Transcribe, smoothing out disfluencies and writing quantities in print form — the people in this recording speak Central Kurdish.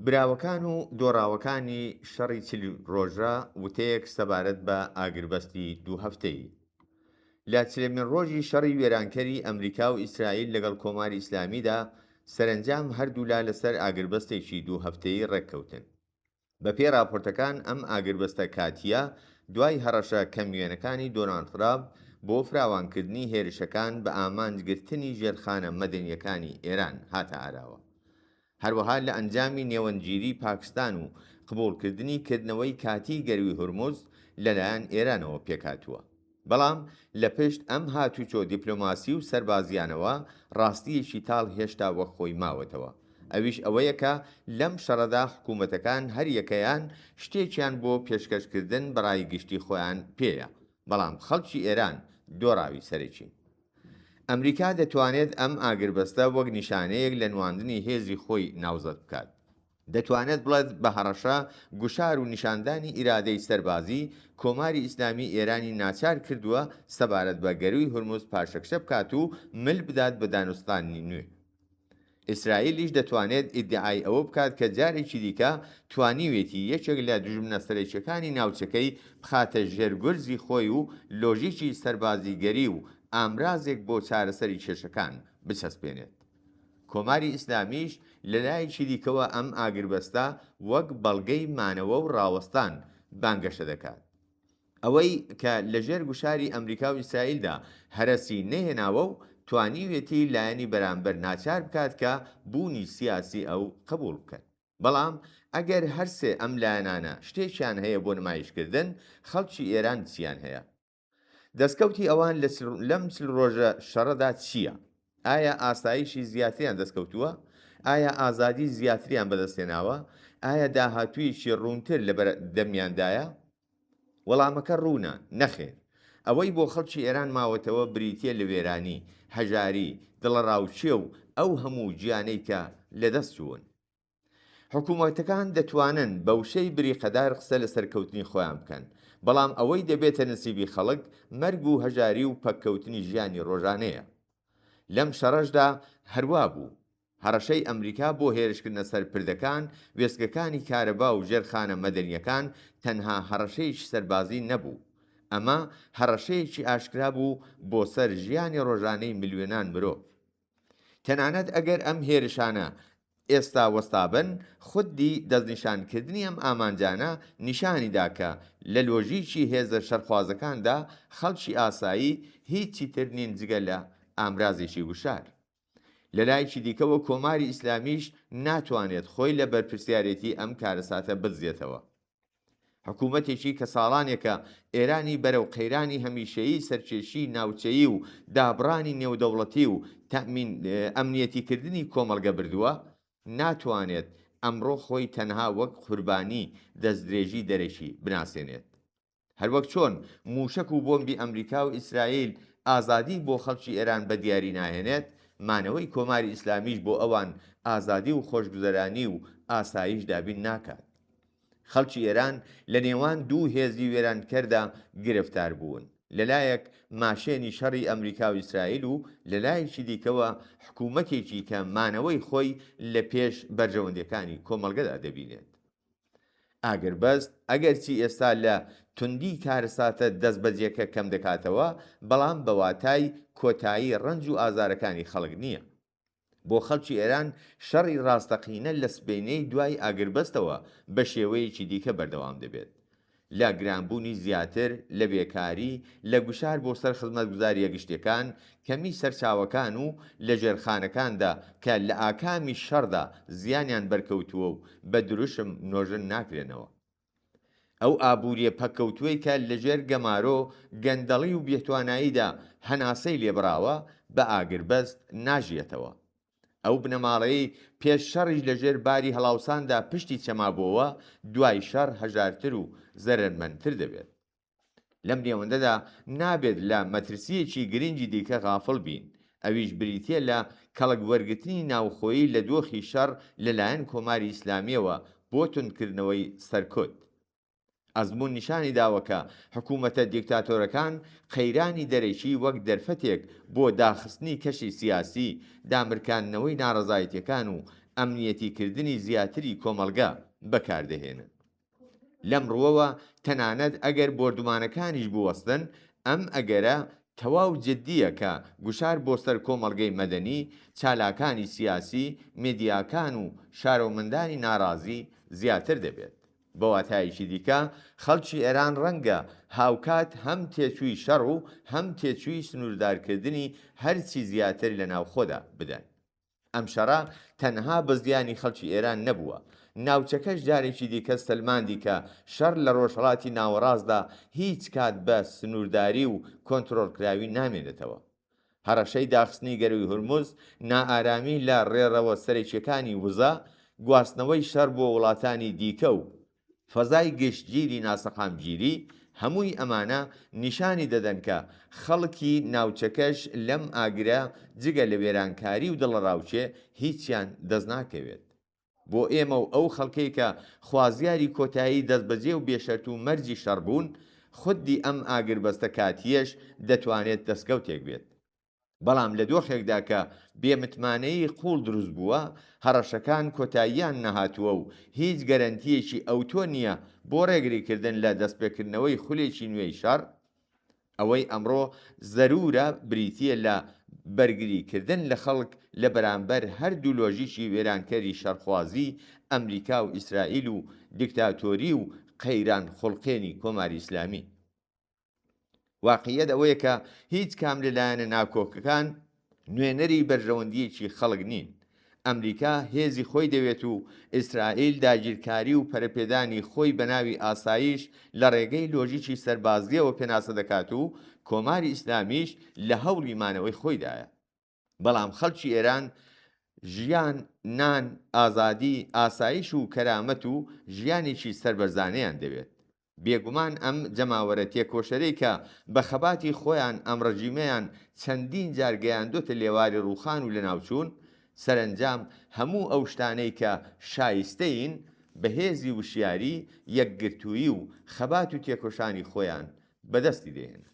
براوەکان و دۆڕاوەکانی شەڕی 40 ڕۆژە وتەیەک سەبارەت بە ئاگربەستی دوو هەفتەیی. لە چلەمین ڕۆژی شەڕی وێرانکەری ئەمریکا و ئیسرائیل لەگەڵ کۆماری ئیسلامیدا، سەرەنجام هەردوولا لەسەر ئاگربەستێکی دوو هەفتەیی ڕێککەوتن. بەپێی ڕاپۆرتەکان ئەم ئاگربەستە کاتییە دوای هەڕەشە کەموێنەکانی دۆناڵد ترامپ بۆ فراوانکردنی هێرشەکان بە ئامانجگرتنی ژێرخانە مەدەنییەکانی ئێران هاتە ئاراوە. هەروەها لە ئەنجامی نێوەندگیری پاکستان و قبوڵکردنی کردنەوەی کاتیی گەروی هورمز لەلایەن ئێرانەوە پێکهاتووە. بەڵام لە پشت ئەم هاتوچۆ دیپلۆماسی و سەربازییانەوە ڕاستییەکی تاڵ هێشتا وەک خۆی ماوەتەوە، ئەویش ئەوەیە کە لەم شەڕەدا حکوومەتەکان هەریەکەیان شتێکیان بۆ پێشکەشکردن بە ڕای گشتی خۆیان پێیە، بەڵام خەڵکی ئێران دۆڕاوی سەرەکین. ئەمریکا دەتوانێت ئەم ئاگربەستە وەک نیشانەیەک لە نواندنی هێزی خۆی ناوزەد بکات. دەتوانێت بڵێت بە هەڕەشە، گوشار و نیشاندانی ئیرادەی سەربازی، کۆماری ئیسلامی ئێرانی ناچار کردووە سەبارەت بە گەرووی هورمز پاشەکشە بکات و مل بدات بە دانوستانی نوێ. ئیسرائیلیش دەتوانێت ئیدعای ئەوە بکات کە جارێکی دیکە توانیوێتی یەکێک لە دوژمنە سەرەکیەکانی ناوچەکەی بخاتە ژێر گورزی خۆی و لۆژیکی سەربازیگەری و ئامرازێک بۆ چارەسەری کێشەکان بچەسپێنێت. کۆماری ئیسلامیش لە لایەکی دیکەوە ئەم ئاگربەستە وەک بەڵگەی مانەوە و ڕاوەستان بانگەشە دەکات. ئەوەی کە لەژێر گوشاری ئەمریکا و ئیسرائیلدا هەرەسی نەهێناوە و توانیویەتی لایەنی بەرامبەر ناچار بکات کە بوونی سیاسی ئەو قبوڵ بکەن. بەڵام ئەگەر هەرسێ ئەم لایەنانە شتێکیان هەیە بۆ نمایشکردن، خەڵکی ئێران چیان هەیە؟ دەستکەوتی ئەوان لەم 40 ڕۆژە شەڕەدا چییە؟ ئایا ئاسایشی زیاتریان دەستکەوتووە؟ ئایا ئازادی زیاتریان بەدەستهێناوە؟ ئایا داهاتوویەکی ڕوونتر لەبەر دەمیاندایە؟ وەڵامەکە ڕوونە، نەخێر. ئەوەی بۆ خەڵکی ئێران ماوەتەوە بریتییە لە وێرانی، هەژاری، دڵەڕاوکێ و ئەو هەموو گیانەی کە لەدەست چوون. حکوومەتەکان دەتوانن بە وشەی بریقەدار قسە لە سەرکەوتنی خۆیان بکەن، بەڵام ئەوەی دەبێتە نسیبی خەڵک، مەرگ و هەژاری و پەککەوتنی ژیانی ڕۆژانەیە. لەم شەڕەشدا هەروا بوو. هەڕەشەی ئەمریکا بۆ هێرشکردنە سەر پردەکان، وێستگەکانی کارەبا و ژێرخانە مەدەنییەکان تەنها هەڕەشەیەکی سەربازی نەبوو. ئەمە هەڕەشەیەکی ئاشکرا بوو بۆ سەر ژیانی ڕۆژانەی ملیۆنان مرۆڤ. تەنانەت ئەگەر ئەم هێرشانە ئێستا وەستابن، خودی دەستنیشانکردنی ئەم ئامانجانە نیشانی دا کە لە لۆژیکی هێزە شەڕخوازەکاندا خەڵکی ئاسایی هیچی تر نین جگە لە ئامرازێکی گوشار. لە لایەکی دیکەوە کۆماری ئیسلامیش ناتوانێت خۆی لە بەرپرسیارێتی ئەم کارەساتە بدزێتەوە. حکوومەتێکی کە ساڵانێکە ئێرانی بەرەو قەیرانی هەمیشەیی سەرکێشیی ناوچەیی و دابڕانی نێودەوڵەتی و تەئمین ئەمنیەتیکردنی کۆمەڵگە بردووە، ناتوانێت ئەمڕۆ خۆی تەنها وەک قوربانی دەستدرێژی دەرەکی بناسێنێت. هەروەک چۆن مووشەک و بۆمبی ئەمریکا و ئیسرائیل ئازادی بۆ خەڵکی ئێران بە دیاری ناهێنێت، مانەوەی کۆماری ئیسلامیش بۆ ئەوان ئازادی و خۆشگوزەرانی و ئاسایش دابین ناکات. خەڵکی ئێران لە نێوان دوو هێزی وێرانکەردا گرفتار بوون، لە لایەک ماشێنی شەڕی ئەمریکا و ئیسرائیل و لە لایەکی دیکەوە حکوومەتێکی کە مانەوەی خۆی لە پێش بەرژەوەندییەکانی کۆمەڵگەدا دەبینێت. ئاگربەست ئەگەرچی ئێستا لە توندی کارەساتە دەستبەجێکە کەم دەکاتەوە، بەڵام بە واتای کۆتایی ڕەنج و ئازارەکانی خەڵک نییە. بۆ خەڵکی ئێران شەڕی ڕاستەقینە لە سبەینێی دوای ئاگربەستەوە بە شێوەیەکی دیکە بەردەوام دەبێت. لە گرانبوونی زیاتر، لە بێکاری، لە گوشار بۆ سەر خزمەتگوزارییە گشتییەکان، کەمی سەرچاوەکان و لە ژێرخانەکاندا کە لە ئاکامی شەڕدا زیانیان بەرکەوتووە و بە دروشم نۆژن ناکرێنەوە. ئەو ئابوورییە پەککەوتووەی کە لەژێر گەمارۆ، گەندەڵی و بێتواناییدا هەناسەی لێبڕاوە، بە ئاگربەست ناژیەتەوە. ئەو بنەماڵەیەی پێش شەڕیش لەژێر باری هەڵاوساندا پشتی چەمابۆوە، دوای شەڕ هەژارتر و زەرەرمەندتر دەبێت. لەم نێوەندەدا نابێت لە مەترسییەکی گرنگی دیکە غافڵ بین، ئەویش بریتییە لە کەڵک وەرگرتنی ناوخۆیی لە دۆخی شەڕ لەلایەن کۆماری ئیسلامییەوە بۆ توندکردنەوەی سەرکوت. ئەزموون نیشانی داوە کە حکوومەتە دیکتاتۆرەکان قەیرانی دەرەکی وەک دەرفەتێک بۆ داخستنی کەشی سیاسی، دامرکاندنەوەی ناڕەزایەتییەکان و ئەمنیەتیکردنی زیاتری کۆمەڵگە بەکاردەهێنن. لەم ڕووەوە تەنانەت ئەگەر بۆردومانەکانیش بوەستن، ئەم ئەگەرە تەواو جددییە کە گوشار بۆ سەر کۆمەڵگەی مەدەنی، چالاکانی سیاسی، مێدیاکان و شارۆمەندانی ناڕازی زیاتر دەبێت. بە واتایەکی دیکە خەڵکی ئێران ڕەنگە هاوکات هەم تێچووی شەڕ و هەم تێچووی سنووردارکردنی هەرچی زیاتر لە ناوخۆدا بدەن. ئەم شەڕە تەنها بە زیانی خەڵکی ئێران نەبووە، ناوچەکەش جارێکی دیکە سەلماندی کە شەڕ لە ڕۆژهەڵاتی ناوەڕاستدا هیچ کات بە سنوورداری و کۆنترۆڵکراوی نامێنێتەوە. هەڕەشەی داخستنی گەرووی هورمز، نائارامی لە ڕێڕەوە سەرەکییەکانی وزە، گواستنەوەی شەڕ بۆ وڵاتانی دیکە و فەزای گشتگیری ناسەقامگیری، هەمووی ئەمانە نیشانی دەدەن کە خەڵکی ناوچەکەش لەم ئاگرە جگە لە وێرانکاری و دڵەڕاوکێ هیچیان دەستناکەوێت. بۆ ئێمە و ئەو خەڵکەی کە خوازیاری کۆتایی دەستبەجێ و بێشەرت و مەرجی شەڕ بوون، خودی ئەم ئاگربەستە کاتییەش دەتوانێت دەستکەوتێک بێت. بەڵام لە دۆخێکدا کە بێمتمانەیی قووڵ دروست بووە، هەڕەشەکان کۆتاییان نەهاتووە و هیچ گەرەنتییەکی ئەوتۆ نییە بۆ ڕێگریکردن لە دەستپێکردنەوەی خولێکی نوێی شەڕ، ئەوەی ئەمڕۆ زەروورە بریتییە لە بەرگریکردن لە خەڵک لە بەرامبەر هەردوو لۆژیکی وێرانکەری شەڕخوازی ئەمریکا و ئیسرائیل و دیکتاتۆری و قەیران خوڵقێنی کۆماری ئیسلامی. واقعیەت ئەوەیە کە هیچ کام لە لایەنە ناکۆکەکان نوێنەری بەرژەوەندییەکی خەڵک نین. ئەمریکا هێزی خۆی دەوێت و ئیسرائیل داگیرکاری و پەرەپێدانی خۆی بە ناوی ئاسایش لە ڕێگەی لۆژیکی سەربازییەوە پێناسە دەکات و کۆماری ئیسلامیش لە هەوڵی مانەوەی خۆیدایە. بەڵام خەڵکی ئێران ژیان، نان، ئازادی، ئاسایش و کەرامەت و ژیانێکی سەربەرزانەیان دەوێت. بێگومان ئەم جەماوەرە تێکۆشەرەی کە بە خەباتی خۆیان ئەم ڕژیمەیان چەندین جار گەیاندۆتە لێواری ڕووخان و لەناوچوون، سەرەنجام هەموو ئەو شتانەی کە شایستەین، بە هێزی وشیاری، یەکگرتوویی و خەبات و تێکۆشانی خۆیان بەدەستی دەهێنن.